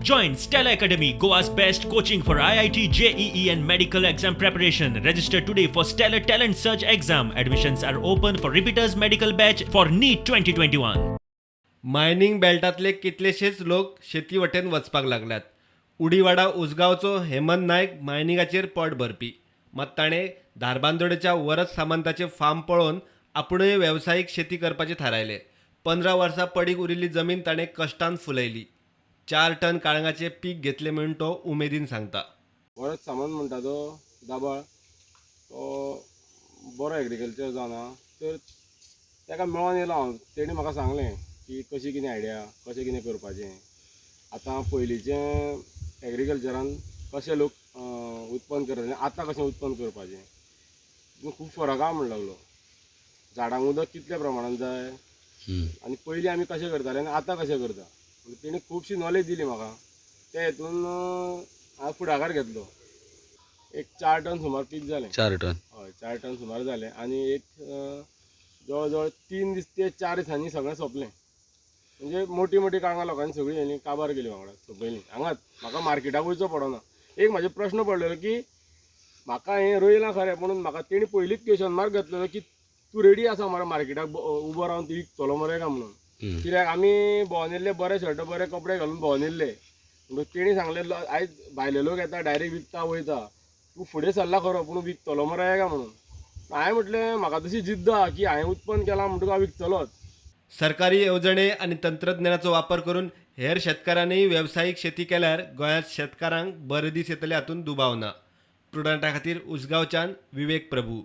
Join Stella Academy, Goa's best coaching for IIT, JEE, and medical exam preparation. Register today for Stellar Talent Search exam. Admissions are open for repeaters medical batch for NEET 2021. Mining बेल्टांतले कितलेशेच लोक शेती वटेन वचपाक लागल्यात. उडीवाडा उसगांवचो हेमंत नायक मायनिंगाचेर पोट भरपी. मात ताणें धारबांदोडेच्या वरद सामंताचें farm पळोवन आपणूय वेवसायीक शेती करपाचें थारायलें. 15 वर्सां पडीक उरिल्ली जमीन ताणें कश्टान फुलयली. 4 टन काळंगाचें पीक घेतलें म्हूण तो उमेदीन सांगता. वरद सामंत म्हणटा तो दाबाळ, तो बरो एग्रीकल्चर जावन आहा. तर ताका मेळोन येयलो हांव. तेणी म्हाका सांगलें की कशी कितें आयडिया, कशें कितें करपाचें. आतां पयलींचें एग्रीकल्चरान कशे लोक उत्पन्न करताले, आतां कशें उत्पन्न करपाचें, तितून खूब फरक आहा म्हण लागलो. झाडांक उदक कितल्या प्रमाणान जाय आनी पयलीं आमी कशें करताले आनी आतां कशें करता. तेणी खुबशी नॉलेज दिली म्हाका. ते हितून हांवें फुडाकार घेतलो. एक 4 टन सुमार पीक जालें. 4 टन? हय, 4 टन सुमार जालें. आनी एक जवळ जवळ 3 दीस ते 4 दिसांनी सगळें सोंपलें. म्हणजे मोटी मोटी काळंगां लोकांनी सगळीं येयली, काबार केली वांगडा सोंपयली. हांगाच म्हाका मार्केटाक वयचो पडना. एक म्हाजो प्रश्न पडलेलो की म्हाका हें रोयलां खरें, पूण म्हाका तेणी पयलींच क्वेशन मार्क घातलेलो की तूं रेडी आसा मरे मार्केटाक उबो रावन तूं विकतलो मरे काय म्हणून. कित्याक आमी भोंवन येयल्ले, बरे शर्ट बरे कपडे घालून भोंवन येयल्ले. म्हणटकूच तेणी सांगलें, आयज भायले लोक येता, डायरेक्ट विकता वयता, तूं फुडें सरला खरो पूण विकतलो मरे काय म्हणून. हांवें म्हटलें म्हाका तशी जिद्द आहा की हांवें उत्पन्न केलां म्हणटकूच हांव विकतलोच. सरकारी येवजणे आनी तंत्रज्ञानाचो वापर करून हेर शेतकारांनीय वेवसायीक शेती केल्यार गोंयांत शेतकारांक बरे दीस येतले हातूंत दुबाव ना. प्रुडंटा खातीर उसगांवच्यान विवेक प्रभू.